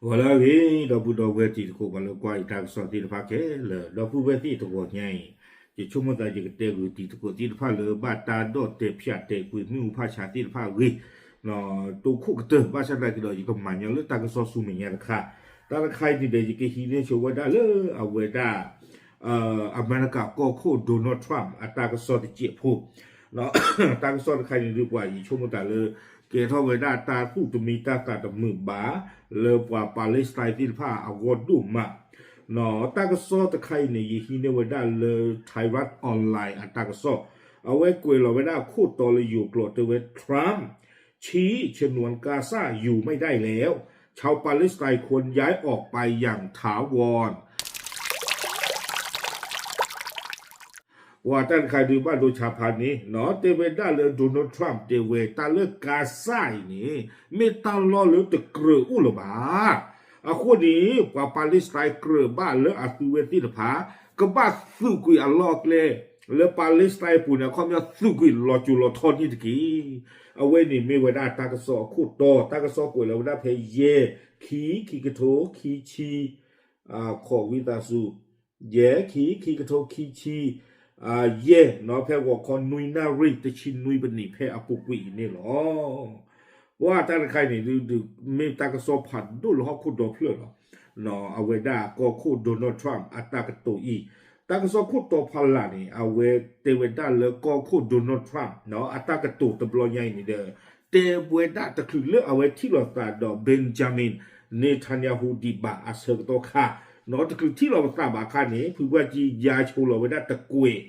ဂီၤလၢအဂ့ၤ ဒီပုၢ်ဒီဝဲၢ်တံၤသကိး ပှၤလၢကွၢ်ယတၢ်ကစီၣ်သ့ၣ်တဖၣ်ခဲလၢာ် ဒီပုၢ်ဝဲၢ်သ့ၣ်တဂီၤညါအံၤ, ယဆိကမိၣ်သးယကတဲဂုာ်တံၤသကိးသ့ၣ်တဖၣ်လၢ ဘၣ်တၢ်ဒီၣ်တဲာ်ဖျးတဲာ်ကွံာ်မ့ၣ်အူဖးဆါသ့ၣ်တဖၣ်အဂ့ၢ် တိခိၣ်ကတၢၢ် ဘၣ်ဆၣ်သနာ်က့ဒီး ယကမၤညီလၢတၢ်ကစီၣ်ဆူမဲာ်ညါတခါ, တၢ်တခါအံၤန့ၣ်ဒီး ယကဟံးန့ၢ်ဆိဝဲဒၣ်လၢအဝဲဒၣ် အမဲရကၤကီၢ်ခိၣ် Donald Trump အတၢ်ကစီၣ်တစဲးဖိ, တၢ်ကစီၣ်တခါအံၤန့ၣ်ဒုး ပှၤယဆိကမိၣ်သးလၢ ကဲထီၣ်ဝဲဒၣ်တၢ်သူၣ်တမံတၢ်သးတမုာ်ဘၣ် လၢပှၤ Palestine သ့ၣ်တဖၣ်အဂီၢ်ဒိၣ်မး, တၢ်ကစီၣ်တခါအံၤန့ၣ် ယဟံးန့ၢ်ဝဲဒၣ်လၢ Tehran Online အတၢ်ကစီၣ်, အဝဲကွဲးလီၤဝဲဒၣ်ခိၣ်တီလၢယိၤကျိာ်တဲဝဲ Trump ชี้ฉนวนกาซาอยู่ไม่ได้แล้ว ชาวปาเลสไตน์ควรย้ายออกไปอย่างถาวร ပှၤတၢ်တခါဒုးဘၣ်ဒိဆါဖးန့ၣ် တဲဝဲဒၣ်လၢ Donald Trump တဲဝဲတၢ်လၢ Gaza အံၤန့ၣ် မ့ၢ်တၢ်လီၢ်လၢတကြၢးအိၣ်လၢၤဘၣ်. အဃိန့ၣ် ပှၤ Palestine ကြၢးဘၣ်လၢအသုဝဲသ့ၣ်တဖၣ် ကဘၣ်သုးကွံာ်အလီၢ်အကျဲ လၢ Palestine အပူၤန့ၣ် အခီပညီသုးကွံာ်လီၤစိၤလီၤထီန့ၣ်တက့ၢ်. အဝဲန့ၣ်မ့ၢ်ဝဲဒၣ်တၢ်ကစီၣ်အခိၣ်တီ, တၢ်ကစီၣ်ကွဲးလီၤဝဲဒၣ်ဖဲယဲၢ် ခံ ခံကထိခံဆံ ခီၣ်ဝံသးစူၤ ယဲၢ် ခံ ခံကထိခံဆံ ယဲၢ် ဖဲဂီၤခီနွံနၣ်ရံၣ်တဆံနွံပနံးဖဲအပူၤကွံာ်အံၤန့ၣ်လီၤ. ပှၤတၢ်တခါအံၤန့ၣ်ဒုး မ့ၢ်တၢ်ကစီၣ်ဖးဒိၣ်လၢဟီၣ်ခိၣ်ဒီဖျၢၣ်လီၤ. အဝဲဒၣ်ကီၢ်ခိၣ် Donald Trump အတၢ်ကတိၤအံၤ, တၢ်ကစီၣ်ခိၣ်တီဖီလာ်န့ၣ် အဝဲတဲဝဲဒၣ်လၢကီၢ်ခိၣ် Donald Trump အတၢ်ကတိၤတဘျီညါအံၤန့ၣ်ဒီး တဲဝဲဒၣ်တချုးလၢအဝဲထံၣ်လိာ်သးဒီး Benjamin Netanyahu ဒံးဘၣ်အဆၢကတီၢ်ခါ, တချုးထံၣ်လိာ်ပသးဘၣ်အခါန့ၣ် ဖုပှၢ်ကံယါဆိလီၤဝဲဒၣ်တကွဲး,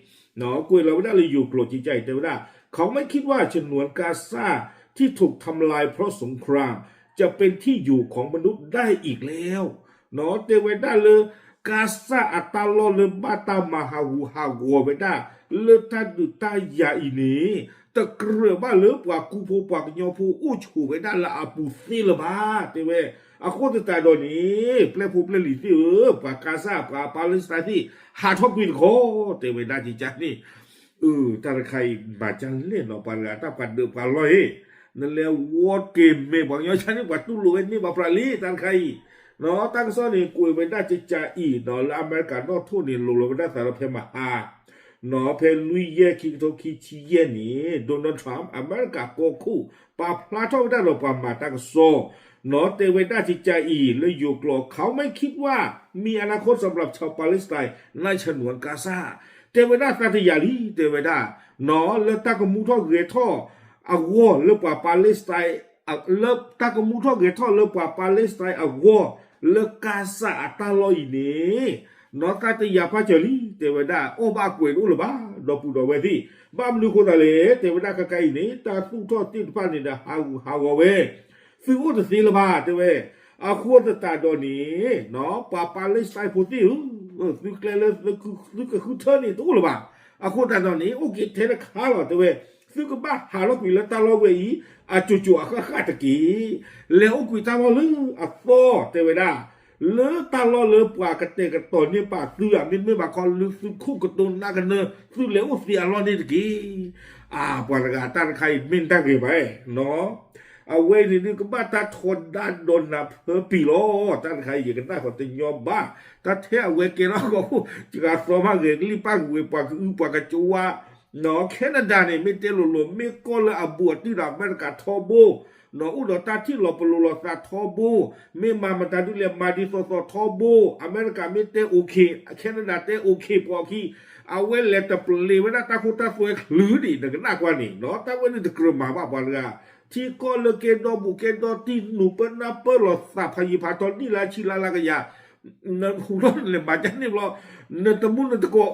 ကွဲးလီၤဝဲဒၣ်လၢယိၤကျိာ်ကကါအံၤ တဲဝဲဒၣ် เขาไม่คิดว่าฉนวนกาซาที่ถูกทำลายเพราะสงครามจะเป็นที่อยู่ของมนุษย์ได้อีกแล้ว တဲဝဲဒၣ်လၢ ကါစၢ်အတၢ်လီၢ်လၢဘၣ်တၢ်မၤဟးဂူာ်ဟးဂီၤဝဲဒၣ် လၢတၢ်ဒုးတၢ်ယၤအံၤန့ၣ် တကြၢးဘၣ်လၢပှၤကူဖိပှၤကညီဖိအိၣ်ဆိးဝဲဒၣ်လၢအပူၤသ့လၢၤဘၣ် တဲဝဲ. အဃိသတးဒီးန့ၣ် ပျဲၢ်ဖိပျဲၢ်လံၤသ့ၣ်ဧၢ, ပှၤကါစၢ်ပှၤ Palestine သ့ၣ် ဟးထီၣ်ကွံာ်တခီ တဲဝဲဒၣ်ကကါန့ၣ် အၢ တၢ်တခါအံၤ မၤကၢ်လဲၣ်နီၤ ပှၤတဂၤတၢ်ပှၤဒၢးပှၤလီၢ်ဧၢ, နလဲၤဝီက့ၤမဲာ်ပှၤကညီဆါန့ၣ် ပှၤတူၢ်လိာ်ဝဲန့ၢ်ဘၣ်ဖျါလံ တၢ်တခါအံၤ, တၢ်ကစီၣ်န့ၣ် ကွဲးဝဲဒၣ်ကကါအံၤနီၤ လၢအမဲရကၤနီၣ်ထိၣ်န့ၣ် လိၤလီၤဝဲဒၣ်သးဒီးဖဲမဟါ နီၤ ဖဲလွံၢ်ယဲၢ် ခံကထိခံဆံယဲၢ်န့ၣ် Donald Trump အမဲရကၤကီၢ်ခိၣ် ပာ်ဖျါထီၣ်ဝဲဒၣ်ဒီးပှၤမၤတၢ်ကစီၣ် နီၤ တဲဝဲဒၣ်ကကါအံၤ လၢယိၤကျိာ် เขาไม่คิดว่ามีอนาคตสำหรับชาวปาเลสไตน์ในฉนวนกาซา တဲဝဲဒၣ်သးတယာ်လံ တဲဝဲဒၣ် နီၤ လၢတၢ်ကမူထီၣ်ဂဲၤထီၣ်အဂီၢ်လၢပှၤ Palestine လၢတၢ်ကမူထီၣ်ဂဲၤထီၣ်လၢပှၤ Palestine အဂီၢ် လၢကါစၢ်အတၢ်လီၢ်အံၤန့ၣ် နီၤ သးတယာ်ပာ်စၢၤလံ တဲဝဲဒၣ် အီၣ်ဘၣ်ကွဲးတအိၣ်လၢၤဘၣ် ဒီပုၢ်ဒီဝဲၢ်သ့ၣ်, ဘၣ်မနုၤဃိသးလဲၣ် တဲဝဲဒၣ်ခဲခါအံၤန့ၣ် တၢ်သူၣ်ထီၣ်သ့ၣ်တဖၣ်န့ၣ်ဒီး ဟးဂူာ်ဟးဂီၤဝဲ သုအိၣ်တသ့လၢၤဘၣ် တဲဝဲ. အဃိသတးဒီးန့ၣ် နီၤ ပှၤ Palestine ဖိသ့ၣ်ဧၢ, သုကျဲလၢ သုကဃုထၢန့ၣ်တအိၣ်လၢၤဘၣ်. အဃိသတးဒီးန့ၣ် အိၣ်က့ၤထဲတခါလီၤ တဲဝဲ, သုကဘၣ်ဟးထီၣ်ကွံာ်လၢတၢ်လီၢ်ဝဲအံၤ အစိၤစိၤအဃၣ်ဃၣ်တက့ၢ်. လဲၤအိၣ်ကွံာ်တၢ်လီၢ်လၢအသီ တဲဝဲဒၣ်, လၢတၢ်လီၢ်လၢပှၤကတဲာ်ကတီၤန့ၢ်ပာ်သုဧါ မ့တမ့ၢ်ဘၣ်ခီ လၢသုခိၣ်ကတိၤနးကနၢ သုလဲၤအိၣ်သ့အလီၢ်န့ၣ်တက့ၢ်. အၢ ပှၤတဂၤတၢ်တခါအံၤမ့ၢ်တၢ်ဂ့ၤဘၣ်နီၤ အဝဲအံၤန့ၣ်ဒုးကဘၣ်တၢ်ထီဒါဒီးနၢ်ဖၢပံၤလီၤ. တၢ်တခါအံၤ ယကနၣ်ဃီတညီဘၣ်, တၢ်ထဲအဝဲကဲထီၣ်ကီၢ်ခိၣ် စှၤသီမးဂဲၤကလံၣ်ပၣ်ကွံာ်ဝဲ ပှၤကအုပှၤကကဝါ, နီၤ Canada န့ၣ် မ့ၢ်တဲလိၤလိၤ မ့ၢ်ကီၢ်လၢအဘူးအတံၢ်ဒီးအမဲရကၤထီဘိ, နီၤ အိၣ်ဒီးတၢ်ထံၣ်လီၤပလိာ်လိာ်သးထီဘိ, မ့ၢ်မၤမတၤဒုးလဲၣ် မၤဒ်သိးသိးထီဘိ, အမဲရကၤမ့ၢ်တဲ OK, Canada တဲ OK ပှၤခံ အဝဲလဲၤတပျ့ၤဝဲဒၣ်တၢ်ခိတၢ်သွဲချုးဒံး နကနၣ်ကွၢ်န့ၣ်နီၤ တၢ်ဝဲန့ၣ်တကြၢးမၤဘၣ်ပှၤတဂၤ, ထံကီၢ်လၢကဲဒီဘူးကဲဒီတံၢ် နူာ်ပၢနၢ်ပၢၢ်လီၤသးဖးယံၤဖးထီ နံၣ်လၢဆံလါလၢကယၤ, နဟူထီၣ်နလဲၤမၤကၢ်န့ၣ်ဘျီ, နတမူနတကိး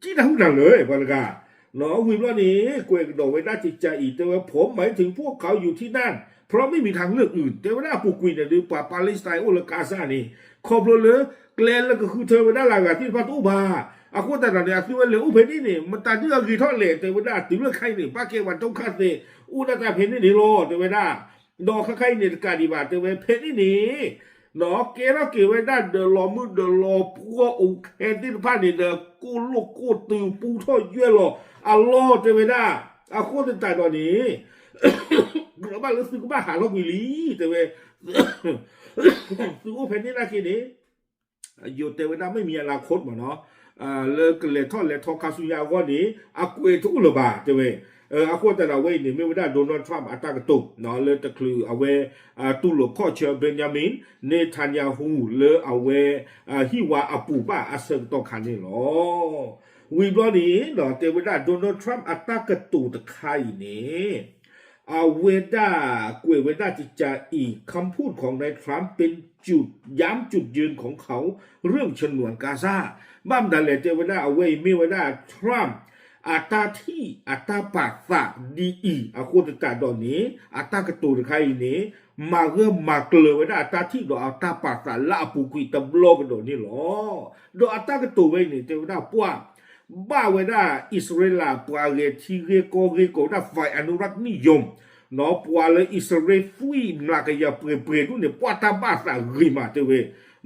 ကံၣ်တၢ်ဟူတၢ်လၢာ် ပှၤတဂၤ နီၤ ဝံၤဘျီန့ၣ် ကွဲးကဒီးဝဲဒၣ်ကကါအံၤ တဲဝဲ ผมหมายถึงพวกเขาอยู่ที่นั่น เพราะไม่มีทางเลือกอื่น တဲဝဲဒၣ်အပူၤကွံာ်န့ၣ်ဒုး ပှၤ Palestine အိၣ်လၢကါစၢ်န့ၣ် ခီဖျိလၢ ကျဲလၢကဃုထၢဝဲဒၣ်လၢအဂၤသ့ၣ်တဖၣ်တအိၣ်ဘၣ်. အဃိသတးဒီးန့ၣ် အသုဝဲလဲၤအိၣ်ဖဲန့ၣ်န့ၣ် မတၤဒုးအဂ့ၤထီၣ်လဲၣ် တဲဝဲဒၣ်တုၤလၢခဲအံၤန့ၣ် ဘၣ်ကဲပှၤဒုက္ခသည် အိၣ်ဒၣ်တၢ်ဖဲန့ၣ်န့ၣ်လီၤ တဲဝဲဒၣ် ဒီးခဲခါအံၤန့ၣ်တကးဒံးဘၣ် တဲဝဲဖဲန့ၣ်န့ၣ် နီၤ ကဲထီၣ်က့ၤဝဲဒၣ်ဒီးလီၤမုၢ်ဒီးလီၤပှီၢ်အိၣ်ခဲသ့ၣ်တဖၣ်န့ၣ်ဒီး ကိၢ်လိၣ်ကိၢ်တုၤပူထီၣ်ယွဲၢ်လီၤအလီၢ် တဲဝဲဒၣ် အဃိသတးဒီးန့ၣ် ကြၢးဘၣ်လၢသုကဘၣ်ဟးထီၣ်ကွံာ်လံ တဲဝဲ သုအိၣ်ဖဲန့ၣ်နာ်က့န့ၣ် ယိၤတဲဝဲဒၣ် မ့ၢ်မံၤအလၤခိၣ်မးနီၤ လၢကလဲၤထီၣ်လဲၤထီခါဆူညါအဂီၢ်န့ၣ် အကွဲးတအိၣ်လၢၤဘၣ် တဲဝဲ အဃိသတးဒီးအဝဲအံၤန့ၣ် မ့ၢ်ဝဲဒၣ် Donald Trump အတၢ်ကတိၤ လၢတချုးအဝဲ တူၢ်လိာ်ခီၣ်ဆၢ Benjamin Netanyahu လၢအဝဲ ဟံၣ်ဝါအပူၤဘၣ်အဆၢကတီၢ်ခါန့ၣ်လီၤ. ဝံၤဘျီန့ၣ် တဲဝဲဒၣ် Donald Trump အတၢ်ကတိၤတခါအံၤန့ၣ် အဝဲဒၣ်ကွဲးဝဲဒၣ်ကကးအံၤ คำพูดของนายทรัมป์เป็นจุดย้ำจุดยืนของเขาเรื่องฉนวนกาซา ဘၣ်မနုၤလဲၣ် တဲဝဲဒၣ် အဝဲအံၤမ့ၢ်ဝဲဒၣ် Trump အတၢ်ထံၣ်အတၢ်ပာ်သးဒ်အံၤ အဃိသတးဒီးန့ၣ် အတၢ်ကတိၤတခါအံၤန့ၣ် မၤဂၢၢ်မၤကျၢၤဝဲဒၣ်အတၢ်ထံၣ်ဒီးအတၢ်ပာ်သးလၢအပူၤကွံာ်တဘျီကဒီးန့ၣ်လီၤ. ဒီးအတၢ်ကတိၤဝဲအံၤန့ၣ် တဲဝဲဒၣ်ပှၤ ဘၣ်ဝဲဒၣ်အံၣ်စရ့လး ပှၤဂဲၤထံဂ့ၢ်ကီၢ်ဂ့ၢ်ကိးဝဲဒၣ် ฝ่ายอนุรักษ์นิยม နီၢ် ပှၤလၢအံၣ်စရ့လးသွံၣ်မျးကယၤပှဲၤပှဲၤဒူၣ်န့ၣ် ပှၤတၢ်ဘၣ်သးဂ့ၤမးတဲဝဲ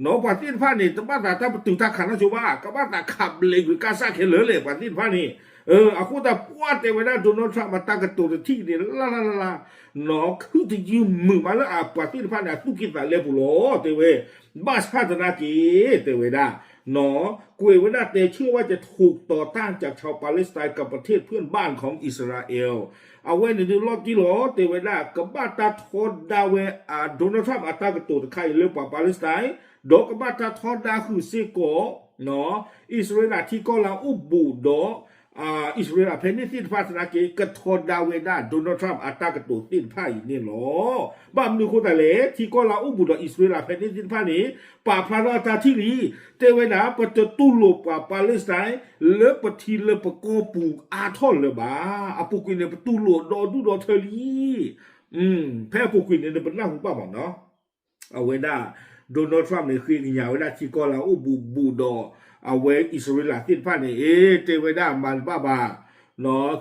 နီၢ် ပှၤသ့ၣ်တဖၣ်န့ၣ် တဘၣ်သးတၢ်ပတုာ်တၢ်ခးနီၣ်ဆိဘၣ် ကဘၣ်သးခးဘျဲးကွံာ်ကါစၢ်ခဲလၢာ်လဲၣ် ပှၤသ့ၣ်တဖၣ်န့ၣ် အဃိသတးပှၤတဲဝဲဒၣ် Donald Trump အတၢ်ကတိၤတထံၣ်န့ၣ် လၢ်လၢ်လၢ်လၢ် နီၢ် ခုၣ်တယုၢ်မုာ်မးလၢအ ပှၤသ့ၣ်တဖၣ်န့ၣ် အသူၣ်က့သးလဲပူၤလီၤ တဲဝဲ ဘၣ်ဆၣ်သနာ်က့ တဲဝဲဒၣ် နီၢ် ကွဲးဝဲဒၣ်တဲဆၢဝဲ จะถูกต่อต้านจากชาวปาเลสไตน์กับประเทศเพื่อนบ้านของอิสราเอล အဝဲန့ၣ်ဒုးလီၤတံၢ်လီၤ တဲဝဲဒၣ် ကဘၣ်တၢ်ထီဒါဝဲ Donald Trump အတၢ်ကတိၤတခါအံၤလၢပှၤ Palestine ဒီးကဘၣ်တၢ်ထီဒါဃုာ်စ့ၢ်ကီး အံၣ်စရ့လးထံကီၢ်လၢအအိၣ်ဘူးဒီး အံၣ်စရ့လးဖဲန့ၣ်သ့ၣ်တဖၣ်သနာ်က့ ကထီဒါဝဲဒၣ် Donald Trump အတၢ်ကတိၤသ့ၣ်တဖၣ်အံၤန့ၣ်လီၤ. ဘၣ်မနုၤအဃိသတးလဲၣ် ထံကီၢ်လၢအအိၣ်ဘူးဒီးအံၣ်စရ့လးဖဲန့ၣ်သ့ၣ်တဖၣ်န့ၣ် ပာ်ဖျါထီၣ်အတၢ်ထံၣ်လံ တဲဝဲဒၣ် ပတတူၢ်လိာ်ပှၤ Palestine လၢပထံလၢပကီၢ်ပူၤအါထီၣ်လၢၤဘၣ်. အပူၤကွံာ်န့ၣ် ပတူၢ်လိာ်ဒီဒူၣ်ဒီထၢလံ ဖဲအပူၤကွံာ်န့ၣ် နပနၢ်ဟူဘၣ်မးနီၤ အဝဲဒၣ် Donald Trump န့ၣ် ဃ့ကညးဝဲဒၣ်ထံကီၢ်လၢအအိၣ်ဘူးဘူးဒီး အဝဲအံၣ်စရ့လးသ့ၣ်တဖၣ်န့ၣ် အ့ တဲဝဲဒၣ်မၤတဘၣ်ဘၣ်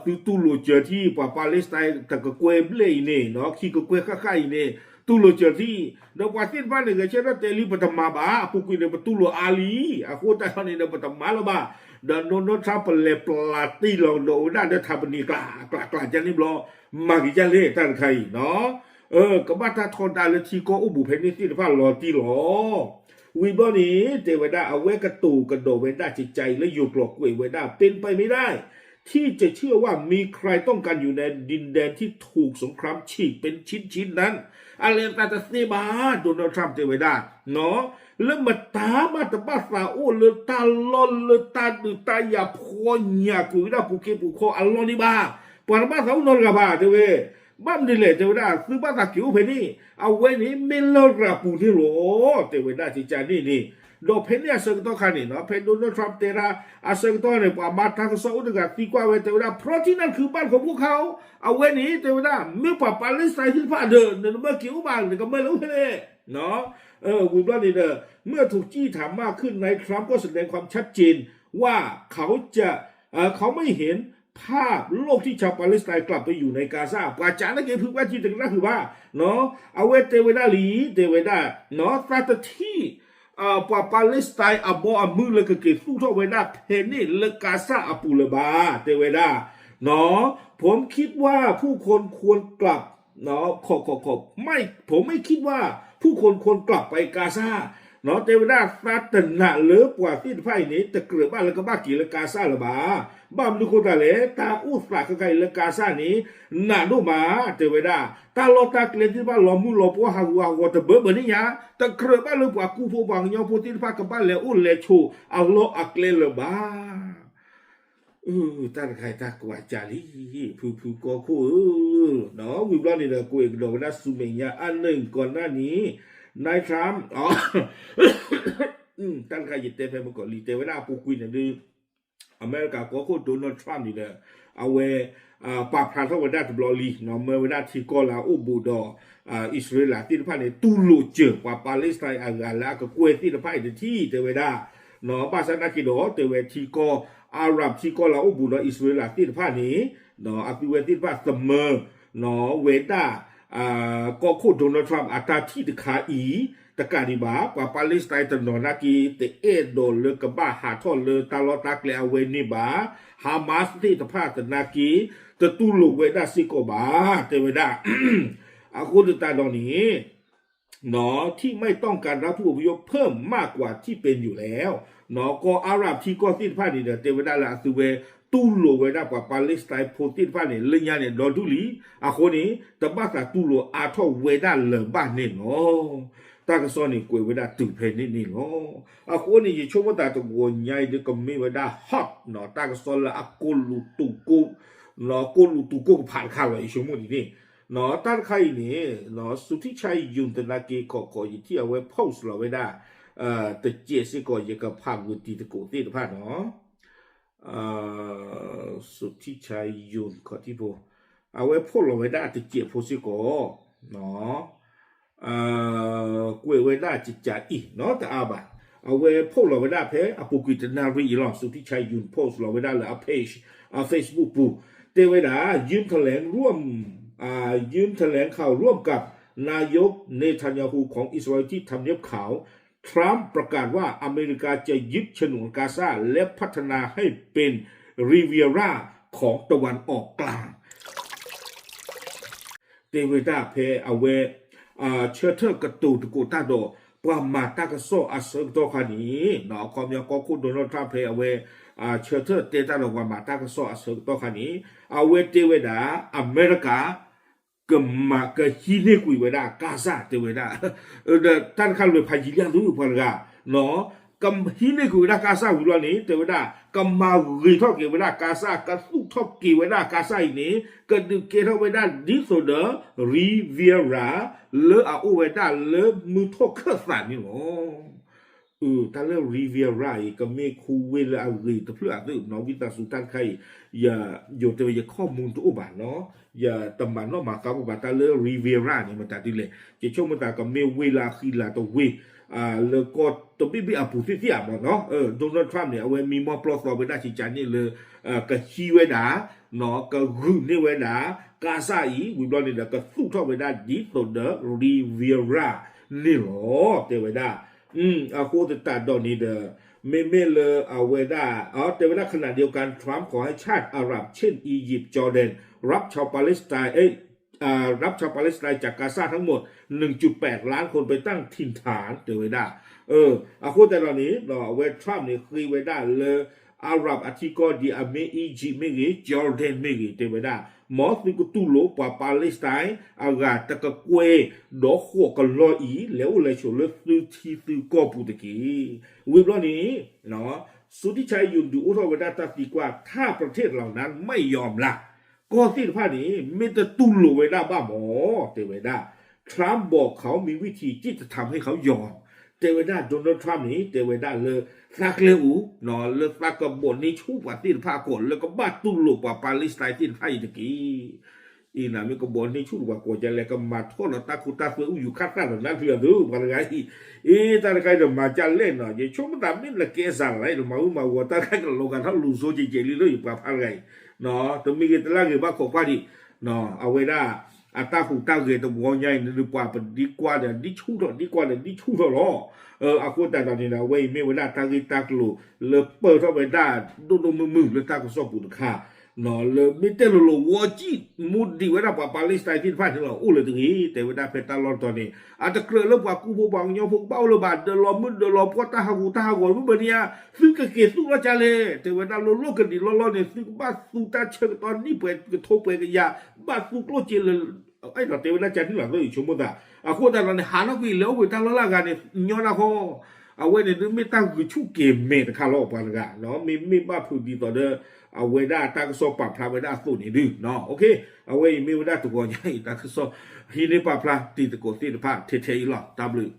သုတူၢ်လိာ်စၢၤထံၣ် ပှၤ Palestine တကကွဲၢ်ဘျဲၣ်အံၤန့ၣ် ခံကကွဲၢ်ဃၣ်ဃၣ်အံၤန့ၣ် တူၢ်လိာ်စၢၤထံၣ် ဒီးပှၤသ့ၣ်တဖၣ်န့ၣ် ဂဲၤဆၢထၢၣ်တဲလံ ပတမၤဘၣ် အပူၤကွံာ်န့ၣ် ပတူၢ်လိာ်အါလံ အဃိသတးန့ၣ်ဒီး ပတမၤလၢၤဘၣ် ဒီး Donald Trump ပလဲၤပျးတ့ၢ်လီၤကဒီးဝဲဒၣ်လၢ ထးပနံၤ ကျးကျးကျးကန့ၣ်ဘျီ မၤက့ၤဒ်လဲၣ်တၢ်တခါအံၤနီၤ ကဘၣ်တၢ်ထီဒါလၢထံကီၢ်အိၣ်ဘူးဖဲန့ၣ်သ့ၣ်တဖၣ်လီၤတံၢ်လီၤ. ဝံၤဘျီန့ၣ် တဲဝဲဒၣ် အဝဲကတိၤကဒီးဝဲဒၣ်ကကးအံၤလၢယိၤကျိာ်ကွဲးဝဲဒၣ် เป็นไปไม่ได้ ที่จะเชื่อว่ามีใครต้องการอยู่ในดินแดนที่ถูกสงครามฉีกเป็นชิ้นๆนั้น အလဲၤသးတသ့ဘၣ် Donald Trump တဲဝဲဒၣ် လၢမတၤမးတဘၣ်သးအိၣ်လၢတၢ်လီၢ်လၢတၢ်ဒုးတၢ်ယၤဖှီညၣ်ကွံာ်ဝဲဒၣ်ပူၤခ့ပူၤခီအလီၢ်န့ၣ်ဘၣ်. ပှၤတဘၣ်သးအိၣ်နီတဂၤဘၣ် တဲဝဲ ဘၣ်မနုၤလဲၣ် တဲဝဲဒၣ် သုဘၣ်သးက့ၤအိၣ်ဖဲန့ၣ် အဝဲန့ၣ်မ့ၢ်လရာ်ပူၤန့ၣ်လီၤ တဲဝဲဒၣ်ကကးန့ၣ်န့ၣ် ဒီးဖဲန့ၣ်အဆၢကတီၢ်ခါန့ၣ်နီၤ ဖဲ Donald Trump တဲဒၣ် အဆၢကတီၢ်န့ၣ် ပှၤမၤတၢ်ကစီၣ်အိၣ်တဂၤသံကွၢ်ဝဲ တဲဝဲဒၣ် เพราะที่นั่นคือบ้านของพวกเขา အဝဲန့ၣ် တဲဝဲဒၣ် မ့ၢ်ပှၤ Palestine သ့ၣ်တဖၣ်ဒီး နမ့ၢ်က့ၤအိၣ်ဘၣ် နကမၢလၢအိၣ်ဖဲလဲၣ် ဝံၤဘျီန့ၣ်ဒီး เมื่อถูกจี้ถามมากขึ้น นายทรัมป์ก็แสดงความชัดเจนว่าเขาจะ เอ่อ เขาไม่เห็นภาพโลกที่ชาวปาเลสไตน์กลับไปอยู่ในกาซา ပှၤကးန့ၣ်က့ၤဖုပှဲၤထံတကနၣ်ဃုာ်ဘၣ် အဝဲတဲဝဲဒၣ်လံ တဲဝဲဒၣ် သးတထံၣ် ပှၤ Palestine အဘီအမုၢ်လၢကက့ၤသူၣ်ထီၣ်ဝဲဒၣ်ဖဲန့ၣ်လၢကၢ်စၢ်အပူၤလၢၤဘၣ် တဲဝဲဒၣ် ผมคิดว่าผู้คนควรกลับ ขอ ขอ ขอ ไม่ ผมไม่คิดว่าผู้คนควรกลับไปกาซา တဲဝဲဒၣ် သးတနာ်လၢပှၤသ့ၣ်တဖၣ်အံၤန့ၣ် တကြၢးဘၣ်လၢကဘၣ်က့ၤလၢကၢ်စၢ်လၢၤဘၣ်. ဘၣ်မနုၤအဃိသတးလဲၣ် တၢ်အိၣ်သးခဲခါအံၤလၢကၢ်စၢ်န့ၣ် နာ်ဒိၣ်မး တဲဝဲဒၣ် တၢ်လီၢ်တၢ်ကျဲသ့ၣ်တဖၣ်လီၤမုၢ်လီၤပှီၢ်ဟးဂူာ်ဟးဂီၤတဘၢဘၢန့ၣ်ညါ တကြၢးဘၣ်လၢပှၤကူဖိပှၤကညီဖိသ့ၣ်တဖၣ် ကဘၣ်လဲၤအိၣ်လဲၤဆိးအလီၢ်အကျဲလၢၤဘၣ်. တၢ်တခါအံၤတၢ်ကွၢ်ကၢ်လံ ဖုဖုကီၢ်ခိၣ်ဧၢ, ဝံၤဘျီန့ၣ်ဒီး ကွဲးကဒီးဝဲဒၣ်ဆူမဲာ်ညါ အါန့ၢ်ကီးနၣ်န့ၣ် Donald Trump တၢ်တခါယတဲဖဲမုၢ်ကီၤလံ တဲဝဲဒၣ်အပူၤကွံာ်န့ၣ်ဒုး အမဲရကၤကီၢ်ခိၣ် Donald Trump န့ၣ်ဒီး အဝဲ ပာ်ဖျါထီၣ်ဝဲဒၣ်တဘျီလံ မၢဝဲဒၣ်ထံကီၢ်လၢအအိၣ်ဘူးဒီး အံၣ်စရ့လးသ့ၣ်တဖၣ်န့ၣ် တူၢ်လိာ်စၢၤပှၤ Palestine အဂၤလၢအကကွဲၢ်သ့ၣ်တဖၣ်အံၤတထံၣ် တဲဝဲဒၣ် ဘၣ်ဆၣ်သနာ်က့ဒီး တဲဝဲထံကီၢ် Arab ထံကီၢ်လၢအအိၣ်ဘူးဒီးအံၣ်စရ့လးသ့ၣ်တဖၣ်န့ၣ် အသုဝဲသ့ၣ်တဖၣ်သမၢ ဝဲဒၣ် ကီၢ်ခိၣ် Donald Trump အတၢ်ထံၣ်တခါအံၤ တကးဒံးဘၣ် ပှၤ Palestine တနီၤနာ်က့ တအဲၣ်ဒိးလၢကဘၣ်ဟးထီၣ်လၢတၢ်လီၢ်တၢ်ကျဲအဝဲန့ၣ်ဘၣ်, Hamas သ့ၣ်တဖၣ်သနာ်က့ တတူၢ်လိာ်ဝဲဒၣ်စ့ၢ်ကီးဘၣ် တဲဝဲဒၣ်. အဃိသတးဒီးန့ၣ် ที่ไม่ต้องการรับผู้อพยพเพิ่มมากกว่าที่เป็นอยู่แล้ว ကီၢ်အၤရၣ်ထံကီၢ်သ့ၣ်တဖၣ်န့ၣ်ဒီး တဲဝဲဒၣ်လၢအသုဝဲတူၢ်လိာ်ဝဲဒၣ်ပှၤ Palestine ဖိသ့ၣ်တဖၣ်န့ၣ် လၢညါန့ၣ်ဒီဒူၣ်လံ, အဃိန့ၣ် တဘၣ်သးတူၢ်လိာ်အါထီၣ်ဝဲဒၣ်လၢၤဘၣ်န့ၣ်လီၤ. တၢ်ကစီၣ်န့ၣ်ကွဲးဝဲဒၣ်တုၤဖဲန့ၣ်န့ၣ်လီၤ. အဃိန့ၣ် ယဆိကမိၣ်သးတဂီၤညါအံၤဒ်ကမ့ၢ်ဝဲဒၣ် hot နီၤ တၢ်ကစီၣ်လၢအကိၢ်လူၤတူာ်ကိၢ် ကိၢ်လူၤတူာ်ကိၢ်ကဖးတခါလီၤ ယဆိကမိၣ်ဒ်န့ၣ်, တၢ်တခါအံၤန့ၣ် Hsu Tae-yuan သနာ်က့ ခီခီ ယထံၣ်အဝဲ post လီၤဝဲဒၣ် တစဲးစ့ၢ်ကီး ယကဖးဂုာ်တံၤသကိးသ့ၣ်တဖၣ်နီၤ Hsu Tae-yuan ခီၣ်ထံးဖိ အဝဲ post လီၤဝဲဒၣ်တစဲးဖိစ့ၢ်ကီး ကွဲးဝဲဒၣ်ကကးအံၤနီတအါဘၣ်. အဝဲ post လီၤဝဲဒၣ်ဖဲအပူၤကွံာ်တနၣ်ရံၣ်အံၤလီၤ. Hsu Tae-yuan post လီၤဝဲဒၣ်လၢအ page အ Facebook ပူၤ တဲဝဲဒၣ် ยื่นแถลงร่วม ยื่นแถลงข่าวร่วมกับนายกเนทันยาฮูของอิสราเอลที่ทำเนียบขาว ทรัมป์ประกาศว่าอเมริกาจะยึดฉนวนกาซาและพัฒนาให้เป็นริเวียร่าของตะวันออกกลาง တဲဝဲဒၣ်ဖဲအဝဲ ဆၢထၢၣ်ကတိၤသကိးတၢ်ဒီး ပှၤမၤတၢ်ကစီၣ်အဆၢကတီၢ်ခါန့ၣ် အခီပညီကီၢ်ခိၣ် Donald Trump ဖဲအဝဲ ဆၢထၢၣ်တဲတၢ်ဒီးပှၤမၤတၢ်ကစီၣ်အဆၢကတီၢ်ခါန့ၣ် အဝဲတဲဝဲဒၣ် အမဲရကၤ ကမၤကဟံးန့ၢ်ကွံာ်ဝဲဒၣ် Gaza တဲဝဲဒၣ် ဒီးတၢ်တခါလွဲၢ်ဖးယံၤလံသုပှၤတဂၤ ကဟံးန့ၢ်ကွံာ်ဝဲဒၣ် Gaza ဝံၤလီၤန့ၣ် တဲဝဲဒၣ် ကမၤဂ့ၤထီၣ်က့ၤဝဲဒၣ် Gaza ကသူၣ်ထီၣ်က့ၤဝဲဒၣ် Gaza အံၤန့ၣ် ကဒုးကဲထီၣ်ဝဲဒၣ်ဒ်သိးဒီး Riviera လၢအအိၣ်ဝဲဒၣ်လၢမုၢ်ထီၣ်ခၢၣ်သးန့ၣ်လီၤ. တၢ်လၢ Riviera အံၤ ကမ့ၢ်ခူဝ့ၢ်လၢအဂ့ၤတဖျၢၣ်အသိးနီၤ ဝံသးစူၤတၢ်တခါအံၤ ယ ယိၤတဲဝဲယခီၣ်မူတအိၣ်ဘၣ်နီၤ ယတမၤနီၣ်မၤသးဘၣ် တၢ်လၢ Riviera န့ၣ် မတၤဒ်လဲၣ် ယဆိကမိၣ်သးကမ့ၢ်ဝ့ၢ်လၢအဃံလၤတဝ့ၢ် လၢကီၢ်တဘ့ၣ်ဘ့ၣ်အပူၤသ့ၣ်သ့ၣ်ဧါမးနီၤ Donald Trump န့ၣ် အဝဲမံမီၢ်ပျီၢ်သီဝဲဒၣ်ကကးန့ၣ်လၢ ကဟံးဝဲဒၣ် ကဂုာ်န့ၢ်ဝဲဒၣ် Gaza အံၤ ဝံၤဘျီန့ၣ်ဒီး ကသူၣ်ထီၣ်ဝဲဒၣ်ဒ်သိးဒီး Riviera န့ၣ်လီၤ တဲဝဲဒၣ် အဃိသတးဒီးန့ၣ်ဒီး မ့မ့ၢ်လၢအဝဲဒၣ် တဲဝဲဒၣ် ขณะเดียวกัน ทรัมป์ขอให้ชาติอาหรับเช่นอียิปต์ จอร์แดน รับชาวปาเลสไตน์ เอ้ย รับชาวปาเลสไตน์จากกาซาทั้งหมด หนึ่งจุดแปดล้านคนไปตั้งถิ่นฐาน တဲဝဲဒၣ် အဃိသတးဒီးန့ၣ် အဝဲ Trump န့ၣ် ဃ့ဝဲဒၣ်လၢ Arab အထံကီၢ်ဒ်အမ့ၢ် Egypt မ့ၢ်ဂ့ၤ Jordan မ့ၢ်ဂ့ၤ တဲဝဲဒၣ် မ်သုကတူၢ်လိာ်ပှၤ Palestine အဂၤတကကွဲၢ် ဒီးဃိးကလီၢ်အံၤ လဲၤအိၣ်လဲၤဆိးလၢသုထံသုကီၢ်ပူၤတက့ၢ်. ဝံၤဘျီန့ၣ် Hsu Tae-yuan ဒုးအိၣ်ထီၣ်ဝဲဒၣ်တၢ်သံကွၢ် ถ้าประเทศเหล่านั้นไม่ยอมล่ะ ကီၢ်သ့ၣ်တဖၣ်န့ၣ် မ့ၢ်တတူၢ်လိာ်ဝဲဒၣ်ဘၣ်မး တဲဝဲဒၣ် Trump บอกเขามีวิธีที่จะทำให้เขายอม တဲဝဲဒၣ် Donald Trump န့ၣ် တဲဝဲဒၣ်လၢ သးကျဲအိၣ် လၢသးကဘီးန့ၢ်ဆူၣ်ပှၤသ့ၣ်တဖၣ်အဂီၢ် လၢကဘၣ်တူၢ်လိာ်ပှၤ Palestine သ့ၣ်တဖၣ်အံၤတက့ၢ်. အံၤနမ့ၢ်ကဘီးန့ၢ်ဆူၣ်ပှၤကိးကလဲၣ် ကမၤထီၣ်လီၤတၢ်ခိတၢ်သွဲအိၣ်ယူၤခၣ်သၣ်လီၤနၢ်ဖုးအသိး ပှၤတဂၤအံၤ အ့ တၢ်တခါအံၤဒီးမၤကလဲၣ်နီၤ ယဆိကမိၣ်သးမ့ၢ်နကဲစးလီၤ နမၤဝံၤမၤဝီၤ တၢ်တခါကလီၤဂာ်ထီၣ်လူၤစိကဲးကဲးလံလၢယပှၤဖါတဂၤအံၤ တမ့ၢ်ဂ့ၤတလၢဂ့ၤဘၣ်ခိးကွၢ်ဒံး အဝဲဒၣ် အတၢ်ဟူးတၢ်ဂဲၤတဝီညါအံၤ နဒုးပှၤပဒံကွၢ်ဒီး ဒ်ဆူၣ်ထီၣ် ဒ်ကွၢ်ဒီး ဒ်ဆူၣ်ထီၣ်လီၤ. အဃိသတးဒီးန့ၣ်ဒီး အဝဲအံၤမ့ၢ်ဝဲဒၣ်တၢ်ဂ့ၢ်တၢ်ကျိၤ လၢပၢၢ်ထီၣ်ဝဲဒၣ် ဒိၣ်ဒိၣ်မုၢ်မုၢ်လၢတၢ်ကစီၣ်ပူၤတခါ လၢမ့ၢ်တဲလိၤလိၤဝီကံၢ် မူဒံးဝဲဒၣ်ပှၤ Palestine သ့ၣ်တဖၣ်န့ၣ်လီၤ အိၣ်လၢတဂ့ၤ တဲဝဲဒၣ်ဖဲတၢ်လီၢ်တတီၤန့ၣ် အတကြၢးလၢပှၤကူဖိပှၤကညီဖိကဘၣ်အိၣ်လၢၤဘၣ် ဒၢးလီၤမုၢ်ဒၢးလီၤဖှီၣ်တၢ်ဟးဂူာ်တၢ်ဟးဂီၤ မ့ၢ်ဘၣ်န့ၣ်ဧါ သုကက့ၤသူၣ်ထီၣ်ကလဲၣ် တဲဝဲဒၣ်လိၤလိၤကဒံးလီၢ်လီၢ်န့ၣ် သုကဘၣ်သူတၢ်ဆၢကတီၢ်နံၣ်ပှဲၤကထိပှဲၤကယၤ ဘၣ်သူကျိၣ်စ့လၢ အဲၣ်ဒိးတဲဝဲဒၣ်ကန့ၣ်လီၤ ယဆိကမိၣ်သး အဃိသတးဒီးန့ၣ် ဟးထီၣ်ကွံာ်လဲၤအိၣ်ကွံာ်တၢ်လီၢ်လၢအဂၤန့ၣ် ညီနၢ်ဃီ အဝဲန့ၣ်ဒုးမ့ၢ်တၢ်ဂုာ်ဆူၣ်က့ၤမဲာ်တခါလီၤ ပှၤတဂၤ မ့မ့ၢ်ဘၣ်ဖုးဒ်သိးဒီး အဝဲဒၣ်တၢ်ကစီၣ်ပာ်ဖျါဝဲဒၣ်အသိးန့ၣ်ဒုး အဝဲအံၤမ့ၢ်ဝဲဒၣ်တဂီၤညါအံၤ တၢ်ကစီၣ် ဟံးန့ၢ်ပာ်ဖျါတံၤသကိးသ့ၣ်တဖၣ်ထဲထဲအံၤလီၤ တၢ်ဘျုး